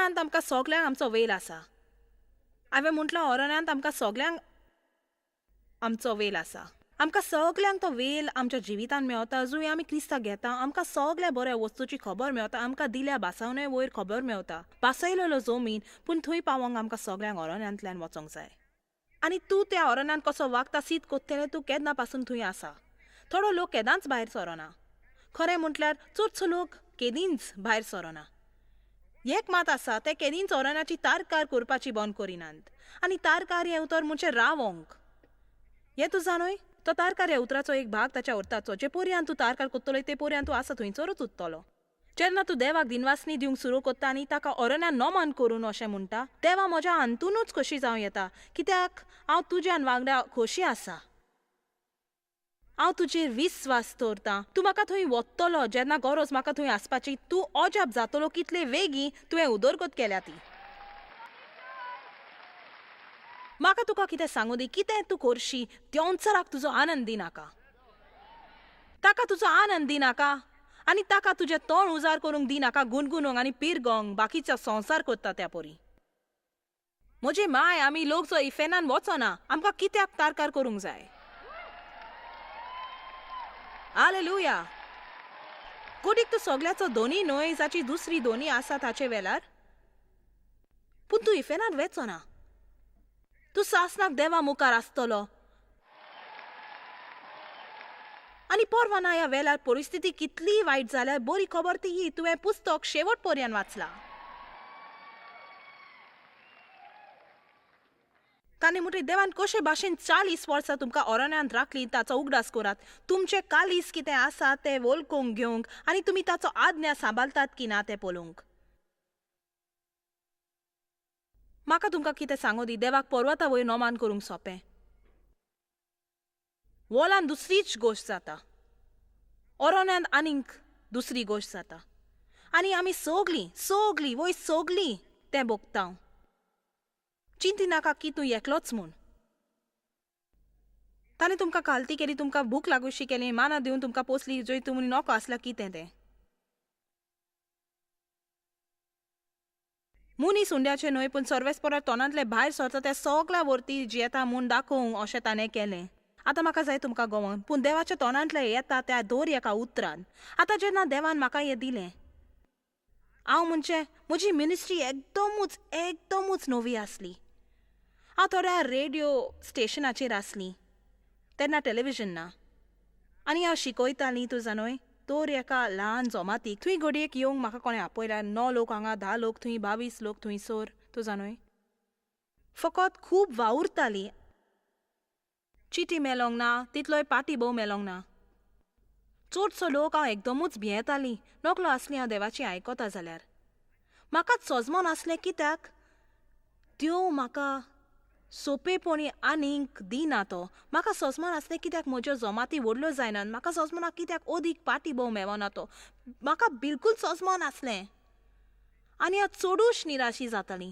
ओरण्यांत आमकां सगल्यांक आमचो वेल आसा. हांवें म्हटलो ओरण्यांत आमकां सगल्यांक आमचो वेल आसा. आमकां सगल्यांक तो वेल आमच्या जिवितांत मेवता. जुंय आमी क्रिस्ताक घेता आमकां सगल्या बऱ्या वस्तूची खबर मेवता. आमकां दिल्या बासावणे वयर खबर मेवता, बासयलेलो जमीन. पूण थंय पावोंक आमकां सगल्यांक ओरण्यांतल्यान वचोंक जाय. आनी तूं त्या ओरण्यांत कसो वागता सीत कोत्तलें तूं केन्ना पासून थंय आसा. थोडो लोक केदांच भायर सरना. खरें म्हटल्यार चडसो लोक केदींच भायर सरना. एक मात आसा, ते केदींच ओरण्याची तारकार करपाची बंद करिनात. आनी तारकार हें उतर म्हणजे रावोंक. हें तूं जाणूय, तो तारकार ह्या उतराचो एक भाग ताच्या अर्थाचो. जे पोरयान तूं तारकार कोत्तलो ते पोरयान तूं आसा थंयसरूच उत्तलो. जेन्ना तूं देवाक दिनवासनी दिवंक सुरू कोत्ता आनी ताका ओरण्यान नमन करून अशें म्हणटा, देवा म्हज्या हातूनच खोशी जावं येता, कित्याक हांव तुज्यान वांगडा खोशी आसा, हांव तुजेर विस्वास दवरतां. तूं म्हाका थंय वतलो जेन्ना गरज म्हाका थंय आसपाची. तूं अजाप जातलो कितले वेगीं तुवें उदरगत केल्या ती. म्हाका तुका कितें सांगू दी, कितें तूं करशी देंवचाराक तुजो आनंद दिनाका, ताका तुजो आनंद दिनाका आनी ताका तुजें तोंड उजार करूंक दिनाका, गुणगुणूंक आनी पिरगोंक बाकीचो संवसार करता त्या परी. म्हजी माय, आमी लोक जो इफेनान वचना, आमकां कित्याक तारकार करूंक जाय? हालेलुया. कोडीक तूं सगल्याचो दोनी न्हय जाची दुसरी दोनी आसा ताचे वेलार, पूण तूं इफेनान वेचना. तूं सासनाक देवा मुखार आसतलो आनी परवा ना ह्या वेलार परिस्थिती कितली वायट जाल्यार बरी खबर ती ही, तुवें पुस्तक शेवट पर्यंत वाचलां. ताणें म्हटलें, देवान कशे भाशेन 40 वर्सां तुमकां ओरण्यांत राखली ताचो उगडास करात. तुमचें कालीस कितें आसा तें वळखूंक घेवंक आनी तुमी ताचो आज्ञा सांबाळटात की ना तें पळोवंक. म्हाका तुमकां कितें सांगू दी, देवाक पर्वता वयर नमान करूंक सोंपें. वोलान दुसरीच गोश्ट जाता, ओरण्यांत आनीक दुसरी गोश्ट जाता. आनी आमी सगलीं सगलीं वय सगलीं तें भोगता. चिंती नाका की तूं एकलोच म्हूण. ताणें तुमकां खालती केली, तुमकां भूक लागूशी केली, माना दिवन तुमकां पोसली, जंय तुमी नको आसला कितें तें. मनीस उंड्याचें न्हय पूण सर्वेस्परा तोंडांतलें भायर सरता त्या सगल्या वरती जियेता म्हूण दाखोवंक अशें ताणें केलें. आतां म्हाका जाय तुमकां गोवन, पूण देवाच्या तोंडांतलें येता त्या दर एका उतरान. आतां जेन्ना देवान म्हाका हें दिलें, हांव म्हणजे म्हजी मिनिस्ट्री एकदमूच एकदमूच नवी आसली. हांव थोड्या रेडियो स्टेशनाचेर आसली तेन्ना, टेलिविजन ना, आनी हांव शिकयतालीं तूं जाणूय तर एका ल्हान जमातीक. थंय घडयेक येवंक म्हाका कोणें आपयल्यार 9 लोक हांगा, 10 लोक थंय, 22 लोक थंयसर, तूं जाणूय. फकत खूब वावुरताली. चिटी मेलोंक ना, तितलोय पाटी भोव मेलोंक ना. चडसो लोक हांव एकदमूच भियेताली, नकलो आसली हांव देवाची आयकता जाल्यार. म्हाकाच सजमोन आसलें कित्याक देव म्हाका सोंपेपणी आनीक दिना तो. म्हाका सजमोन आसलें कित्याक म्हज्यो जमाती व्हडल्यो जायनात, म्हाका सजमोना कित्याक अदीक पाटी भोव मेवना तो. म्हाका बिलकूल सजमोन आसलें आनी हांव चडूच निराशी जाताली.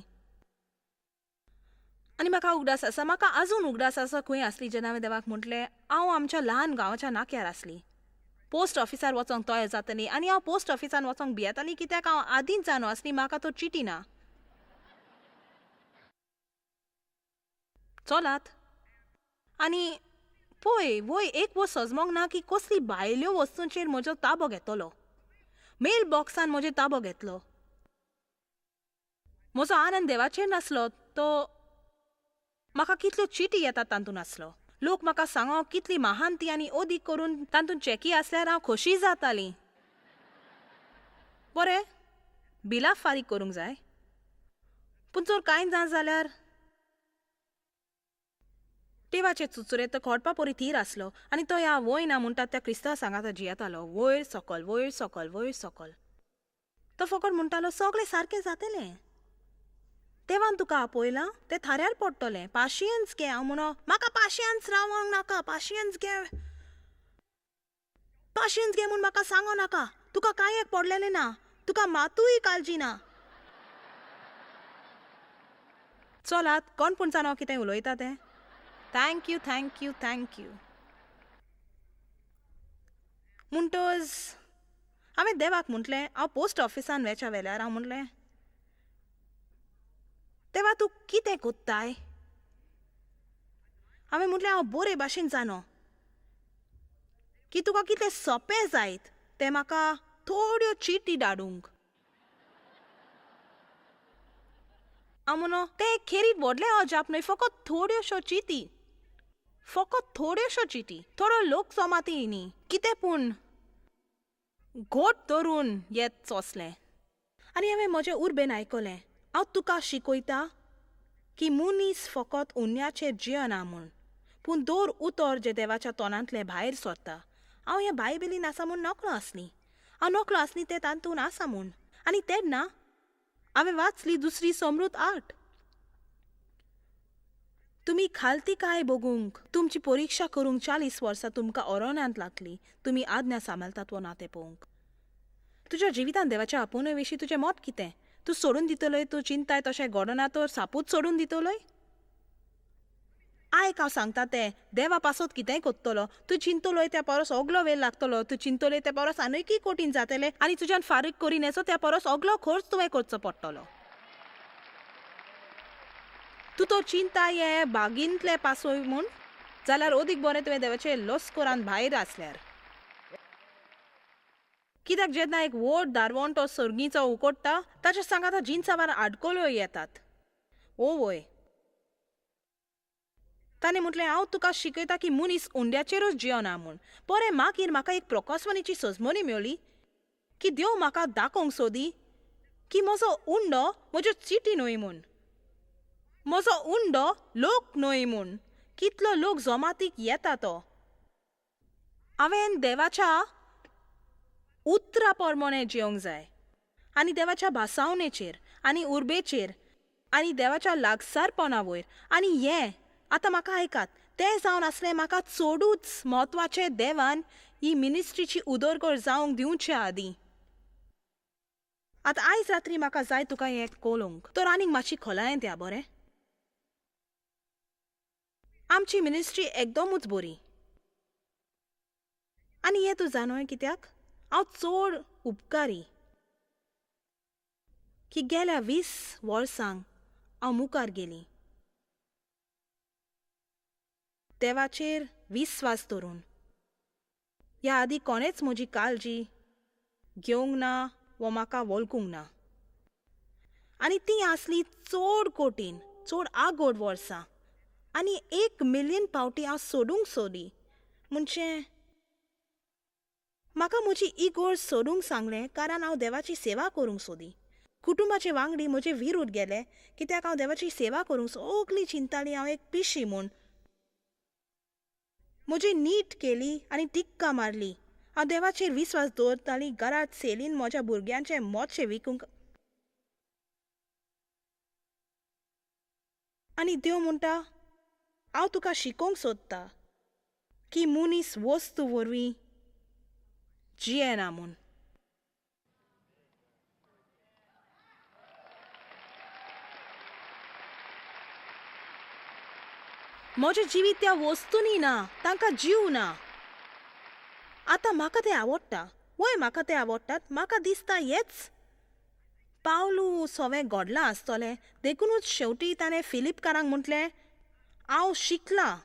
आनी म्हाका उगडास आसा, म्हाका आजून उगडास आसा खंय आसली जेन्ना हांवें देवाक म्हटलें. हांव आमच्या ल्हान गांवाच्या नाक्यार आसली. पोस्ट ऑफिसार वचोंक तयार जाताली आनी हांव पोस्ट ऑफिसान वचोंक भियेताली कित्याक हांव आदींच जाणो आसली म्हाका तो चिटी ना. चलात आनी पळय वय एक वस्त सजमोंक ना की कसली भायल्यो वस्तूंचेर म्हजो ताबो घेतलो. मेल बॉक्सान म्हजो ताबो घेतलो. म्हजो आनंद देवाचेर नासलो, तो म्हाका कितल्यो चिटी येतात तातूंत आसलो. लोक म्हाका सांगो कितली महान ती आनी अदीक करून तातूंत चॅकी आसल्यार हांव खोशी जाताली. बरें, बिलां फारीक करूंक जाय, पूण जर कांय ना जाल्यार देवाचे चुचुरे तो खोडपा परी थीर आसलो आनी तो ह्या वय ना म्हणटात त्या क्रिस्तांव सांगाता जियेतालो, वयर सकल वयर सकल वयर सकल. तो फकत म्हणटालो सगळें सारकें जातलें, देवान तुका आपयलां तें थाऱ्यार पडटलें, पाशियेंस घे. हांव म्हणो म्हाका पाशियेंस रावंक नाका, पाशियेंस घे, पाशियेंस घे म्हूण म्हाका सांगो नाका. तुका कांय एक पडलेलें ना, तुका मातूय काळजी ना. चलात, कोण पूण जाणो कितें उलयता तें. Thank you thank you thank you. म्हणटच हांवें देवाक म्हटलें, हांव पोस्ट ऑफिसान वेच्या वेल्यार हांव म्हटलें, तेवा तूं कितें कोत्ताय? हांवें म्हटलें हांव बरे भाशेन जाणो की तुका कितलें सोंपें जायत तें म्हाका थोड्यो चिटी धाडूंक. हांव म्हणो तें खेरीत व्हडलें अजाप न्हय, फकत थोड्योश्यो चिटी, फकत थोड्योश्यो चिटी, थोडो लोक सोमाती न्ही कितें पूण घोट धरून येत सोंसलें. आनी हांवें म्हजें उर्बेन आयकलें, हांव तुका शिकयता की मनीस फकत उन्याचेर जियना म्हूण, पूण दर उतर जें देवाच्या तोंडांतलें भायर सरता. हांव हें बायबलीन आसा म्हूण नकळो आसली, हांव नकळो आसली तें तातूंत आसा म्हूण. आनी तेन्ना हांवें वाचली दुसरी समृत 8. तुमी खालती काय बगूंक तुमची परिक्षा करूंक 40 वर्सां तुमकां अरण्यांत लागली, तुमी आज्ञा सांबाळतात वो ना तें पळोवंक. तुज्या जिवितांत देवाच्या आपोवण्या विशीं तुजें मत कितें? तूं सोडून दितलोय? तूं चिंताय तशें घडना तर सापूच सोडून दितलोय? आयक हांव सांगता तें, देवा पासत कितेंय कोत्तलो. तूं चिंतलोय त्या परस ओगलो वेळ लागतलो, तूं चिंतलोय त्या परस आनीकय कठीण जातलें, आनी तुज्यान फारीक करीन येचो त्या परस ओगलो खर्च तुवें करचो पडटलो. तूं तो चिंता हे बागींतले पासय म्हूण जाल्यार अदीक बरें तुवें देवाचे लस्करान भायर आसल्यार. कित्याक जेन्ना एक व्हड दारवण तो सर्गीचो उकोडटा ताच्या सांगाता जिन्सावार आडकोल्यो येतात. ओ वय, ताणें म्हटलें हांव तुका शिकयता की मनीस उंड्याचेरूच जियना म्हूण. बरें मागीर म्हाका एक प्रकासवाणीची सजमणी मेळ्ळी की देव म्हाका दाखोवंक सोदी की म्हजो उंडो म्हज्यो चिटी न्हय म्हूण, म्हजो उंडो लोक न्हय म्हूण, कितलो लोक जमातीक येता तो. हांवें देवाच्या उतरा प्रमाणे जिवंक जाय, आनी देवाच्या भासावणेचेर आनी उर्बेचेर आनी देवाच्या लागसारपणा वयर. आनी हें आतां म्हाका आयकात, तें जावन आसलें म्हाका चडूच म्हत्वाचें देवान ही मिनिस्ट्रीची उदरगत जावंक दिवचे आदीं. आतां आयज रात्री म्हाका जाय तुका हें कळोवंक, तर आनीक मातशी खोलायेंत या बरें. आमची मिनिस्ट्री एकदमूच बरी, आनी हें तूं जाणोय कित्याक हांव चड उपकारी की गेल्या 20 वर्सांक हांव मुखार गेली देवाचेर विस्वास धरून. ह्या आदीं कोणेच म्हजी काळजी घेवंक ना वो म्हाका वळखूंक ना, आनी ती आसली चड कठीण, चड आगोड वर्सां, आनी 1 मिलियन पावटी हांव सोडूंक सोदी. म्हणजे म्हाका म्हजी इगोर्ज सोडूंक सांगलें, कारण हांव देवाची सेवा करूंक सोदी. कुटुंबाचे वांगडी म्हजे विरूद्ध गेले कित्याक हांव देवाची सेवा करूंक सगळी चिंताली हांव एक पिशी म्हूण. म्हजी नीट केली आनी टिक्का मारली. हांव देवाचेर विस्वास दवरताली. घरांत सेलीन म्हज्या भुरग्यांचे मोतशें विकूंक. आनी देव म्हणटा हांव तुका शिकोवंक सोदता की मनीस वस्तू वरवीं जियेना म्हूण. म्हजें जिवीत त्या वस्तूंनी ना, तांकां जीव ना. आतां म्हाका तें आवडटा, वय म्हाका तें आवडटात. म्हाका दिसता हेच पावलू सवें घडलां आसतलें, देखुनूच शेवटी ताणें फिलिपकारांक म्हटलें हांव शिकलां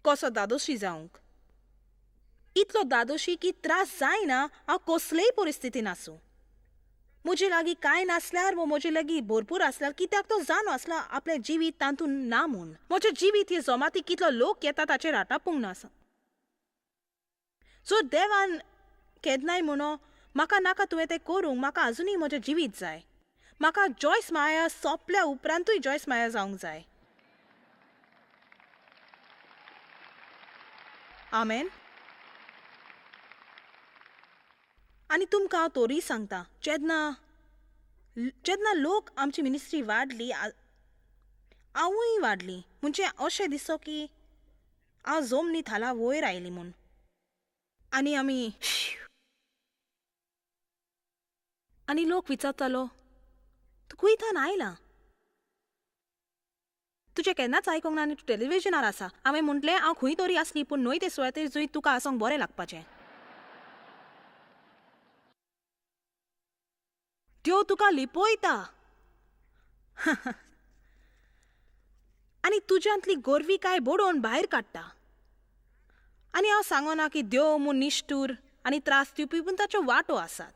कसो दादोशी जावंक, इतलो दादोशी की त्रास जायना हांव कसलेय परिस्थितीन आसूं. म्हजे लागीं कांय नासल्यार वो म्हजे लागीं भरपूर आसल्यार, कित्याक तो जाणो आसला आपलें जिवीत तातूंत ना म्हूण. म्हजें जिवीत हे जमाती कितलो लोक येता ताचेर आटापूंक ना. सो देवान केन्नाय म्हणो म्हाका नाका तुवें तें करूंक, म्हाका आजुनूय म्हजें जिवीत जाय. म्हाका जॉयस माया सोंपल्या उपरांतूय जॉयस माया जावंक जाय. आमेन. आनी तुमकां हांव तोरी सांगता, जेन्ना जेन्ना लोक आमची मिनिस्ट्री वाडली, हांवूय वाडली, म्हणजे अशें दिसो की हांव जमनी थाला वयर आयली म्हूण. आनी आमी आनी लोक विचारतालो तूं खंयथान आयला, तुजें केन्नाच आयकूंक ना आनी तूं टेलिविजनार आसा. हांवें म्हटलें हांव खंय तरी आसली पूण न्हय ते सुवातेर जंय तुका आसूंक बरें लागपाचें. त्यो तुका लिपयता. आनी तुज्यांतली गोरविकाय बडोवन भायर काडटा. आनी हांव सांगना की देव म्हूण निश्ठूर आनी त्रास दिवपी, पूण ताच्यो वाटो आसात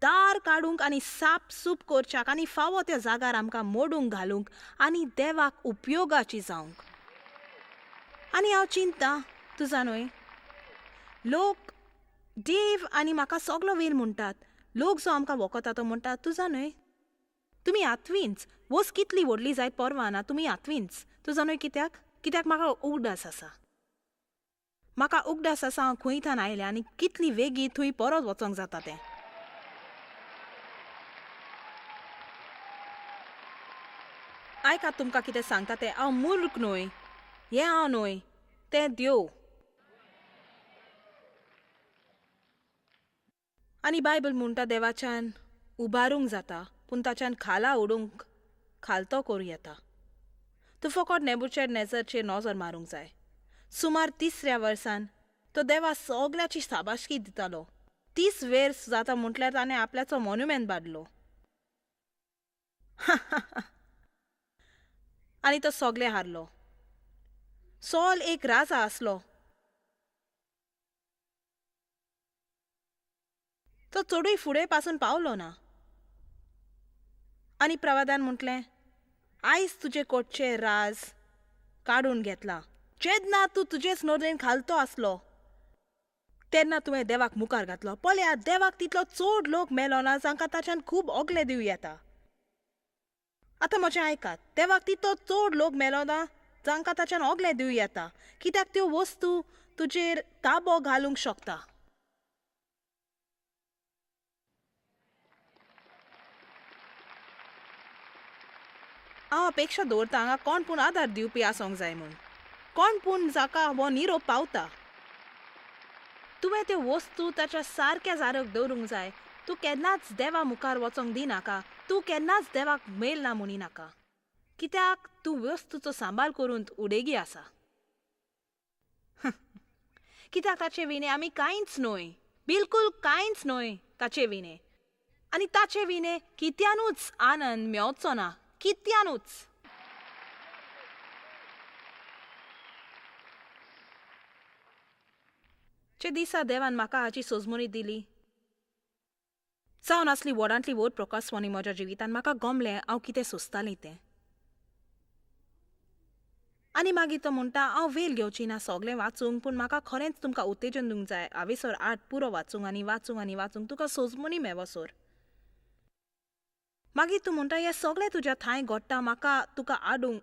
दार काडूंक आनी साप सूप करच्याक आनी फावो त्या जागार आमकां मोडूंक घालूंक आनी देवाक उपयोगाची जावंक. आनी हांव चिंता तुजा न्हय, लोक देव आनी म्हाका सगलो वेळ म्हणटात, लोक जो आमकां वखता तो म्हणटा तुजा न्हय तुमी आत्वींच, वस कितली व्हडली जायत परवा ना, तुमी आत्वींच. तुजा न्हय कित्याक? कित्याक म्हाका उगडास आसा, म्हाका उगडास आसा हांव खंय थान आयलें आनी कितली वेगीं थंय परत वचोंक जाता तें. आयकात तुमकां कितें सांगता तें, हांव मूर्ख न्हय, हें हांव न्हय, तें देव. आनी बायबल म्हणटा देवाच्यान उबारूंक जाता, पूण ताच्यान खाला उडोवंक खालतो करूं येता. तूं फकत नेबुचेर नेजरचेर नजर मारूंक जाय. सुमार 3ऱ्या वर्सान तो देवा सगळ्याची शाबासकी दितालो. 30 वर्स जाता म्हटल्यार ताणें आपल्याचो मोन्युमेंट बांदलो आनी तो सगळे हारलो. सॉल एक राजा आसलो, तो चडूय फुडें पासून पावलो ना. आनी प्रवादान म्हटलें, आयज तुजे कोटचे राज काडून घेतला. जेन्ना तूं तुजेच नदरेन खालतो आसलो तेन्ना तुवें देवाक मुखार घातलो. पळया, देवाक तितलो चड लोक मेलो ना जांकां ताच्यान खूब ओगले दिवं येता. आतां म्हजें आयकात, देवाक तितलो चड लोक मेलो ना जांकां ताच्यान ओगले दिवं येता, कित्याक त्यो वस्तू तुजेर ताबो घालूंक शकता. हांव अपेक्षा दवरता हांगा कोण पूण आदार दिवपी आसूंक जाय म्हूण, कोण पूण जाका हो निरोप पावता. तुवें त्यो वस्तू ताच्या सारक्या जारक दवरूंक जाय. तूं केन्नाच देवा मुखार वचोंक दिनाका, तूं केन्नाच देवाक मेल ना म्हणी नाका, कित्याक तूं वस्तूचो सांबाळ करून उडेगी आसा. कित्याक ताचे विणे आमी कांयच न्हय, बिलकूल कांयच न्हय ताचे विणे. आनी ताचे विणे कित्यानूच आनंद मेवचो ना, कित्यानूच. जे दिसा देवान म्हाका हाची सोजमणी दिली जावन आसली व्हडांतली व्हड प्रकाशवाणी म्हज्या जिवितान, म्हाका गमलें हांव कितें सोंसतालें तें. आनी मागीर तो म्हणटा, हांव वेळ घेवची ना सगळें वाचूंक, पूण म्हाका खरेंच तुमकां उत्तेजन दिवंक जाय हांवेसर आठ पुरो वाचूंक आनी वाचूंक आनी वाचूंक, तुका सोजमणी मेवसर. मागीर तूं म्हणटा, हें सगळें तुज्या थांय घडटा, म्हाका तुका हाडूंक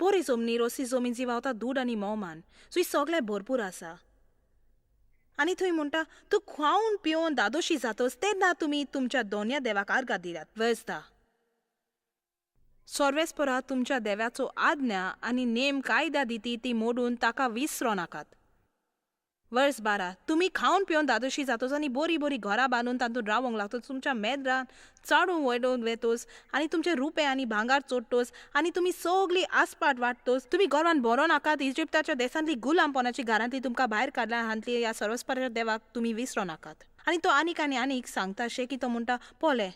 बरी जमनी, रोसी जमीन जी व्हांवता दूद आनी मोवमान, सो सगळें भरपूर आसा. आनी थंय म्हणटा, तूं खावन पिवन दादोशी जातोस तेन्ना तुमी तुमच्या दोनया देवाक आर्गां दिल्यात. वेजता सर्वेस्परा तुमच्या देवाचो आज्ञा आनी नेम कायदा दिती ती मोडून ताका विसरो नाकात. वर्स 12, तुमी खावन पिवन दादोशी जातोस आनी बरी बरी घरां बांदून तातूंत रावंक लागतोस, तुमच्या मेद्रान चाडून वयडून वेतोस आनी तुमचे रुपें आनी भांगार चोडटोस आनी तुमी सगळी आसपाट वाडटोस. तुमी गोरवान बरो नाकात, इजिप्ताच्या देशांतली गुलामपणाची घरांतली तुमकां भायर काडल्या हांतली ह्या सर्वस्पराच्या देवाक तुमी विसरो नाकात. आनी तो आनीक आनी आनीक सांगता अशें की तो म्हणटा, पळय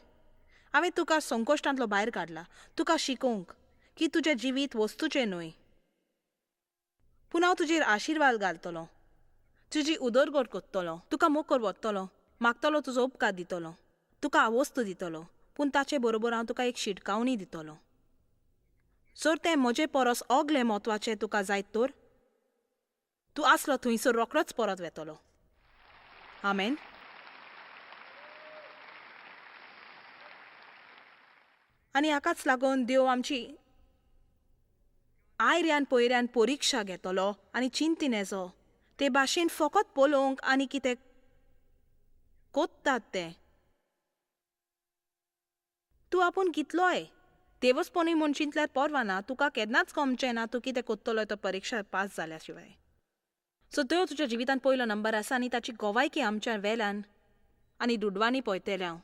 हांवें तुका संकोश्टांतलो भायर काडला, तुका शिकोवंक की तुजें जिवीत वस्तूचें न्हय, पूण हांव तुजेर आशिर्वाद घालतलो, तुजी उदरगत करतलो, तुका मोकर वतलो, मागतलो तुजो उपकार दितलो, तुका वस्तू दितलो, पूण ताचे बरोबर हांव तुका एक शिटकावणी दितलो. जर तें म्हजे परस ओगलें म्हत्वाचें तुका जायत तर तूं आसलो थंयसर रोखडोच परत वेतलो. आमेन. आनी हाकाच लागून देव आमची आयऱ्यान पयऱ्यान परिक्षा घेतलो आनी चिंतीन येजो ते भाशेन फकत पळोवंक आनी कितें कोत्तात तें. तूं आपूण कितलोय देवस्पणूय म्हूण चिंतल्यार परवा ना, तुका केन्नाच कमचें ना तूं कितें कोत्तलो तो परिक्षा पास जाल्या शिवाय. सो देव तुज्या जिवितान पयलो नंबर आसा आनी ताची गोवायकी आमच्या वेल्यान आनी दुडवांनी पळयतलें हांव.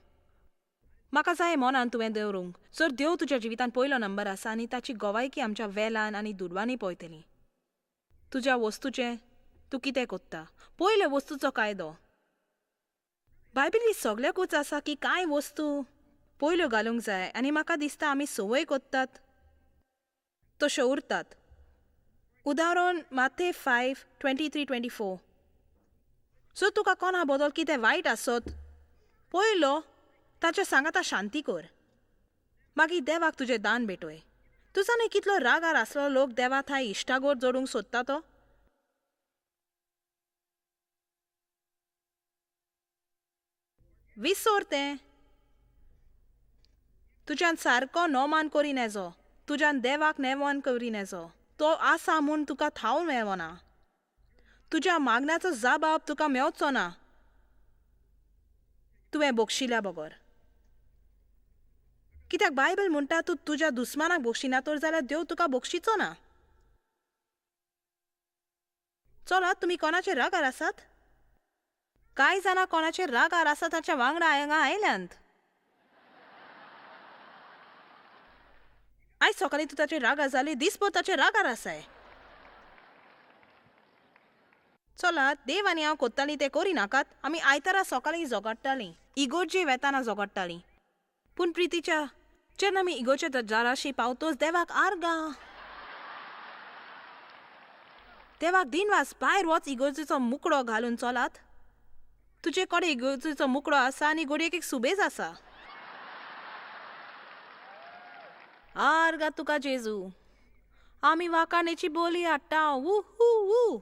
म्हाका जाय मनान तुवें दवरूंक, जर देव तुज्या जिवितान पयलो नंबर आसा आनी ताची गोवायकी आमच्या वेल्यान आनी दुडवांनी पळयतली. तुज्या वस्तूचें तूं कितें कोत्ता, पयले वस्तूचो कायदो बायबली सगळ्याकूच आसा की कांय वस्तू पयल्यो घालूंक जाय आनी म्हाका दिसता आमी संवय कोत्तात तश्यो उरतात. उदाहरण माथे 5:23-24. सो तुका कोणा बदल कितें वायट आसत पयलो ताच्या सांगाता शांती कर, मागीर देवाक तुजें दान भेटय. तूं जाणा कितलो रागार आसलो लोक देवा थांय इश्टागोर जोडूंक सोदता तो. विसर तें. तुज्यान सारको नोमान करी नेजो, तुज्यान देवाक नेमान करी नेजो, तो आसा म्हूण तुका थाव मेळना, तुज्या मागण्याचो जबाब तुका मेवचो ना तुवें बक्षिल्या बगर. कित्याक बायबल म्हणटा तूं तुज्या दुस्मानाक बक्षिना तर जाल्यार देव तुका बक्षिचो ना. चलात, तुमी कोणाचे रागार आसात? कांय जाणां कोणाचे रागार आसा ताच्या वांगडा हांगा आयल्यांत. आयज सकाळीं तूं ताचे रागार जाली, दिसभर ताचे रागार आसाय. चलात, देव आनी हांव कोत्तालीं तें करिनाकात. आमी आयतारा सकाळीं झगडटालीं, इगोर्जे वेताना झगडटालीं. पूण प्रितीच्या जेन्ना आमी इगोर्जे दाराशी पावतोच देवाक आर्गां, देवाक दिनवास. भायर वच, इगोर्जेचो मुकडो घालून चलात. तुजे कडेन इगोर्जेचो मुकडो आसा आनी घडयेक एक सुबेज आसा. आर्गां तुका जेजू, आमी वाकाणेची बोली हाडटा. वू हू वू.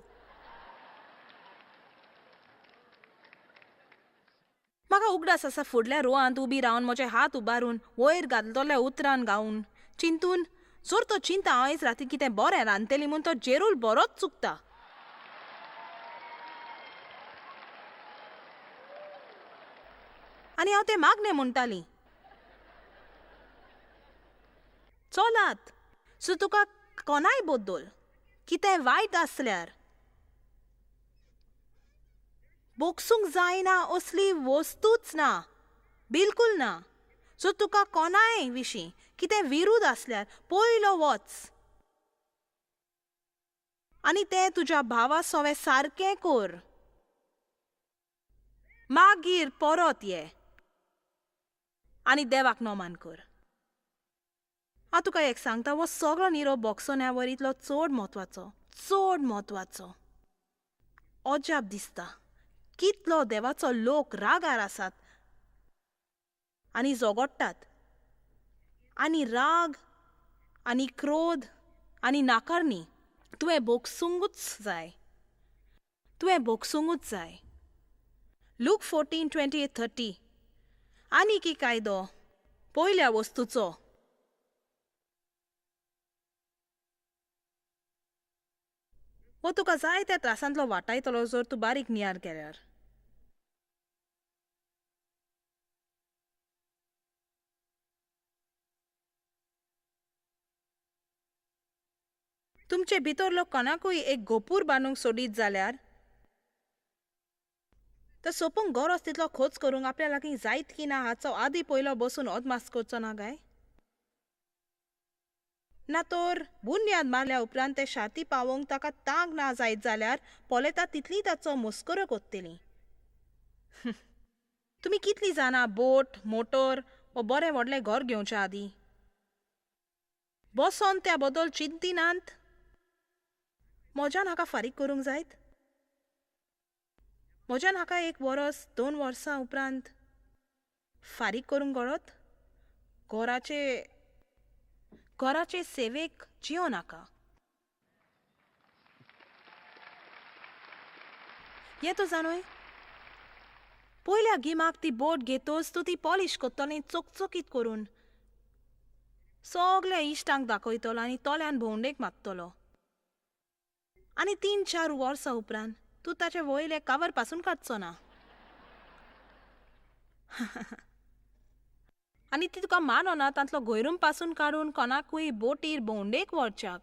म्हाका उगडास आसा फुडल्या रोवांत उबी रावन म्हजे हात उबारून वयर घातलेल्या उतरान गावन चिंतून, जर तो चिंता हांव आयज राती कितें बरें रांदतली म्हूण तो जेरूल बरोच चुकता. आनी हांव तें मागणें म्हणटाली. चलात, सो तुका कोणाय बद्दल कितें वायट आसल्यार बोगसूंक जायना असली वस्तूच ना, बिलकूल ना. सो तुका कोणाय विशीं कितें विरोध आसल्यार पयलो वच आनी तें तुज्या भावा सवें सारकें कर, मागीर परत ये आनी देवाक नमान कर. हांव तुका एक सांगता, हो सगळो निरोप बोगसोन्या वरीतलो चड म्हत्वाचो, चड म्हत्वाचो. अजाप दिसता कितलो देवाचो लोक रागार आसात आनी झगडटात, आनी राग आनी क्रोध आनी नाकारणी तुवें भोगसूंकूच जाय, तुवें भोगसूंकूच जाय. लूक 14:28-30. आनी की कायदो पयल्या वस्तूचो. हो तुका जाय त्या त्रासांतलो वाटायतलो जर तूं बारीक नियार केल्यार. तुमचे भितर लोक कोणाकूय एक गोपूर बांदूंक सोडीत जाल्यार तर सोपूंक गरज तितलो खोच करूंक आपल्या लागीं जायत की ना हाचो आदी पयलो बसून अदमास करचो ना काय? ना तर बुन्याद मारल्या उपरांत ते शाती पावोवंक ताका तांक ना जायत जाल्यार पळयता तितली ताचो मस्करो कोत्तली. तुमी कितली जाणां बोट, मोटर वो बरें व्हडलें घर घेवच्या आदीं बसोन त्या बद्दल चिंतिनात? म्हज्यान हाका फारीक करूंक जायत? म्हज्यान हाका 1 वरस 2 वर्सां उपरांत फारीक करूंक गळत? घराचे सेवेक जियो नाका. हें तूं जाणूय, पयल्या गिमाक ती बोट घेतोच तूं ती पॉलिश कोत्तली चकचकीत करून, सगल्या इश्टांक दाखयतलो आनी तोल्यान भोंवडेक मागतलो. आनी 3-4 वर्सां उपरांत तूं ताचे वयले कवर पासून काडचो ना. आनी ती तुका मानना तांतलो घोयरूम पासून काडून कोणाकूय बोटीर भोंवडेक व्हरच्याक.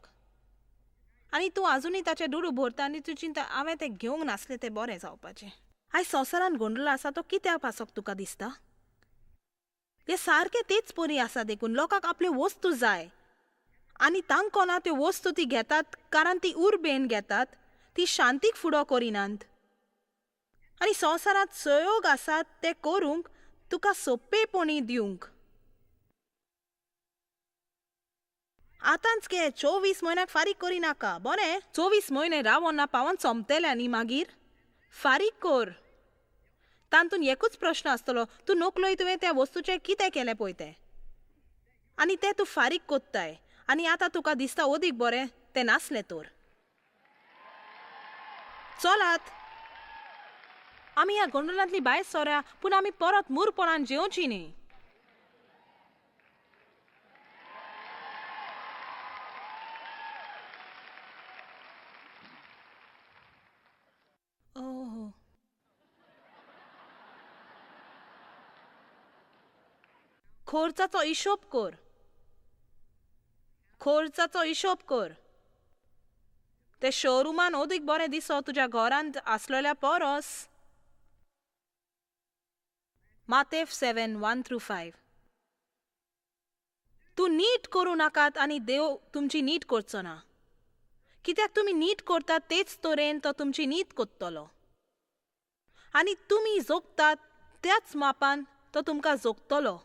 आनी तूं आजुनूय ताचे दुडू भरता आनी तूं चिंता हांवें तें घेवंक नासलें तें बरें जावपाचें. आयज संवसारान गोंदळ आसा तो कित्याक पासक तुका दिसता? ते सारकें तेच परी आसा देखून लोकांक आपल्यो वस्तू जाय आनी तांकां ना त्यो वस्तू ती घेतात कारण ती उर्बेन घेतात, ती शांतीक फुडो करिनात. आनी संवसारांत सहयोग आसात ते करूंक तुका सोंपेपणी दिवंक. आतांच घे, 24 म्हयन्याक फारीक करिनाका. बरें, 24 म्हयने रावोन ना पावोन सोंपतले आनी मागीर फारीक कर. तातूंत एकूच प्रश्न आसतलो, तूं नकलोय तुवें त्या वस्तूचें कितें केलें पळय तें, आनी तें तूं फारीक कोत्ताय आनी आतां तुका दिसता अदीक बरें तें नासलें तर. चलात, आमी ह्या गोंडोलांतली भायर सोऱ्या, पूण आमी परत मुरपणान जेवची न्ही. ओह, खोर्चाचो हिशोब कर, खोर्चाचो हिशोब कर. ते शोरुमान अदीक बरें दिसो तुज्या घरांत आसलेल्या परस. मातेफ 7:1-5. तूं नीट करूं नाकात आनी देव तुमची नीट करचो ना. कित्याक तुमी नीट करतात तेच तरेन तो तुमची नीत कोत्तलो, आनी तुमी जोगतात त्याच मापान तो तुमकां जोगतलो.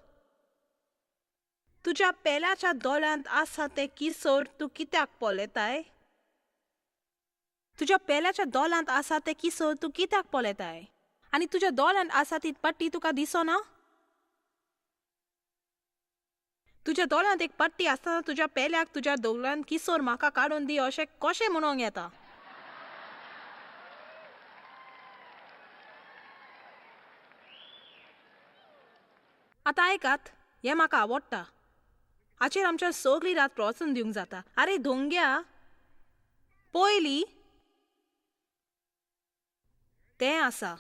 तुज्या पेल्याच्या दोळ्यांत आसा तें किसोर तूं कित्याक पळयताय? तुज्या पेल्याच्या दोळ्यांत आसा तें किसोर तूं कित्याक पळयताय? आनी तुज्या दोळ्यांत आसा ती पट्टी तुका दिसना? तुज्या दोळ्यांत एक पट्टी आसतना तुज्या पेल्याक तुज्या दोळ्यांत किसोर म्हाका काडून दी अशें कशें म्हणूंक येता? आतां आयकात, हें म्हाका आवडटा. हाचेर आमच्या सगळी रात प्रवचन दिवंक जाता. आरे धोंग्या, पयली तें आसा,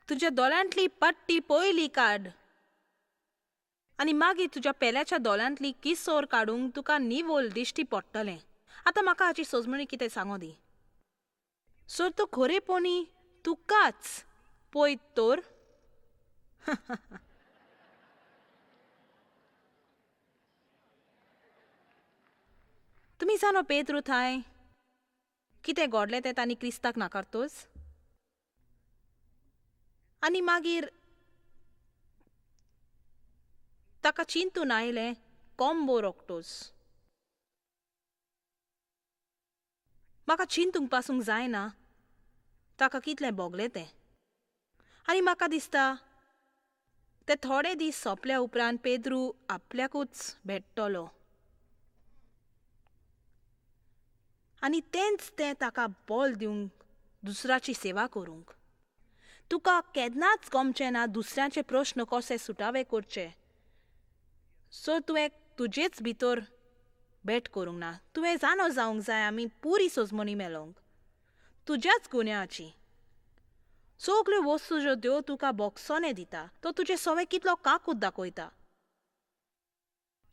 तुज्या दोळ्यांतली पट्टी पयली काड आनी मागीर तुज्या पेल्याच्या दोळ्यांतली किसोर काडूंक तुका निवोल दिश्टी पडटलें. आतां म्हाका हाची सोजमणी कितें सांगो दी. सो तूं खरेपणी तुकाच पळयत तर तुमी जाणो पेद्रू थांय कितें घडलें तें तांणी क्रिस्ताक नाकारतोच, आनी मागीर ताका चिंतून आयलें कोंबो रोखटोच. म्हाका चिंतूंक पासूंक जायना ताका कितलें भोगलें तें. आनी म्हाका दिसता ते थोडे दीस सोंपल्या उपरांत पेद्रू आपल्याकूच भेट्टलो आनी तेंच तें ताका बल दिवंक दुसऱ्याची सेवा करूंक. तुका केन्नाच गमचें ना दुसऱ्याचे प्रश्न कशे सुटावे करचे. सो तुवें तुजेच भितर भेट करूंक ना. तुवें जाणो जावंक जाय आमी पुरी सोजमणी मेलोंक तुज्याच गुन्यांवाची. सगल्यो वस्तू ज्यो देव तुका बोगसोने दिता तो तुजे सवे कितलो काकूत दाखयता.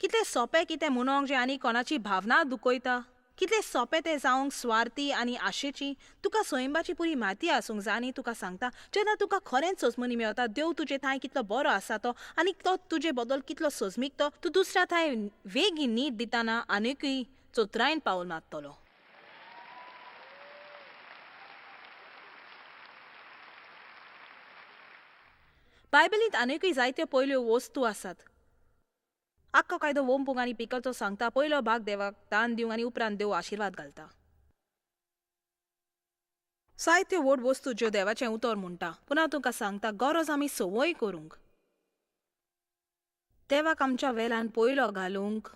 कितलें सोंपें कितें म्हणोंक जें आनी कोणाची भावना दुखयता. कितलें सोंपें तें जावंक स्वार्थी आनी आशेची. तुका स्वयंबाची पुरी म्हायती आसूंक जाय आनी तुका सांगता जेन्ना तुका खरेंच सोजमणी मेळटा देव तुजे थांय कितलो बरो आसा तो आनी तो तुजे बदल कितलो सोजमीक तो तूं दुसऱ्या थांय वेगीं नीट दितना आनीकय चतुरायेन पावल मारतलो. बायबलींत आनीकय जायत्यो पयल्यो वस्तू आसात. आख्खो कायदो वोंपूंक आनी पिकलचो सांगता पयलो भाग देवाक दान दिवंक आनी उपरांत देव आशिर्वाद घालता. जायत्यो व्हड वस्तू ज्यो देवाचें उतर म्हणटा, पूण हांव तुमकां सांगता गरज आमी संवय करूंक, देवाक आमच्या वेल्यान पयलो घालूंक,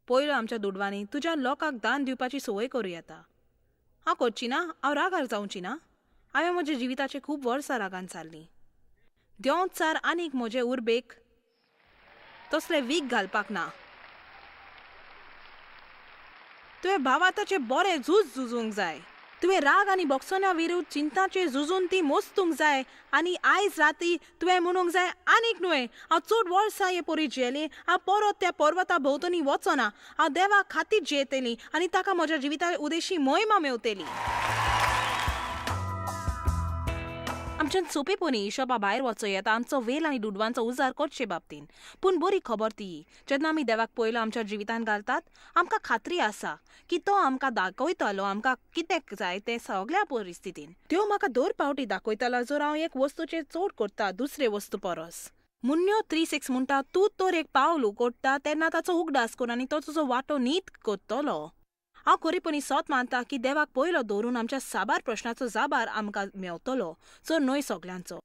पयलो आमच्या दुडवांनी तुज्या लोकांक दान दिवपाची संवय करूं येता. हांव करची ना, हांव रागार जावची ना. हांवें म्हज्या जिविताचे खूब वर्सां रागान सारलीं. देंवचार आनीक म्हजे उर्बेक तसलें वीख घालपाक ना. तुवें भावाताचें बरें झूज झुजूंक जाय. तुवें राग आनी बोगसोना विरुद्ध चिंताचेर झुजून ती मोस्तूंक जाय. आनी आयज राती तुवें म्हणूंक जाय आनीक न्हय, हांव चड वर्सां हे परी जियेलीं, हांव परत त्या पर्वता भोंवतणी वचना, हांव देवा खातीर जियेतलीं आनी ताका म्हज्या जिविता उदेशी मोहिमा मेवतली. आमच्यान सोंपेपणी हिशोबा भायर वचो येता आमचो वेल आनी दुडवांचो उजार करचे बाबतीन. पूण बरी खबर ती जेन्ना आमी देवाक पयलो आमच्या जिवितांत घालतात आमकां खात्री आसा की तो आमकां दाखयतलो आमकां कितें जाय तें सगळ्या परिस्थितीन. देव म्हाका दर पावटी दाखयतलो जर हांव एक वस्तूचेर चड करता दुसरे वस्तू परस. मुन्यो 3:6 म्हणटा, तूं तर एक पावल उगडटा तेन्ना ताचो उगडास कर आनी तो तुजो वांटो नीत करतलो. हांव खरेपणी सोत मानता की देवाक पयलो दवरून आमच्या साबार प्रश्नाचो जाबार आमकां मेवतलो, चड न्हय सगल्यांचो.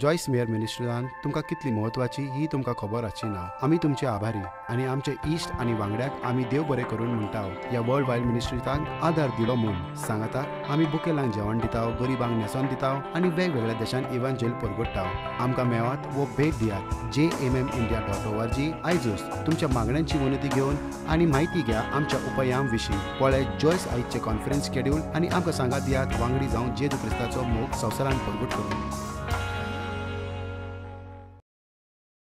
जॉयस मेयर मिनिस्ट्रीन तुमकां कितली म्हत्वाची ही तुमकां खबर आसची ना. आमी तुमचे आभारी आनी आमचे इश्ट आनी वांगड्याक आमी देव बरें करून म्हणटा ह्या वर्ल्ड वायड मिनिस्ट्रीतांक आदार दिलो म्हूण. सांगाता आमी बुकेलांक जेवण दिता, गरिबांक न्हेसोन दिता आनी वेगवेगळ्या देशांत इवांजेल परगट्टा. आमकां मेवात वो भेट दियात jmmindia.org. आयजूच तुमच्या मागण्यांची विनंती घेवन आनी म्हायती घ्या आमच्या उपायां विशीं. पळय जॉयस आयचे कॉन्फरन्स शेड्यूल आनी आमकां सांगात दियात वांगडी जावन जेजू क्रिस्ताचो मोग संवसारान परगट करून.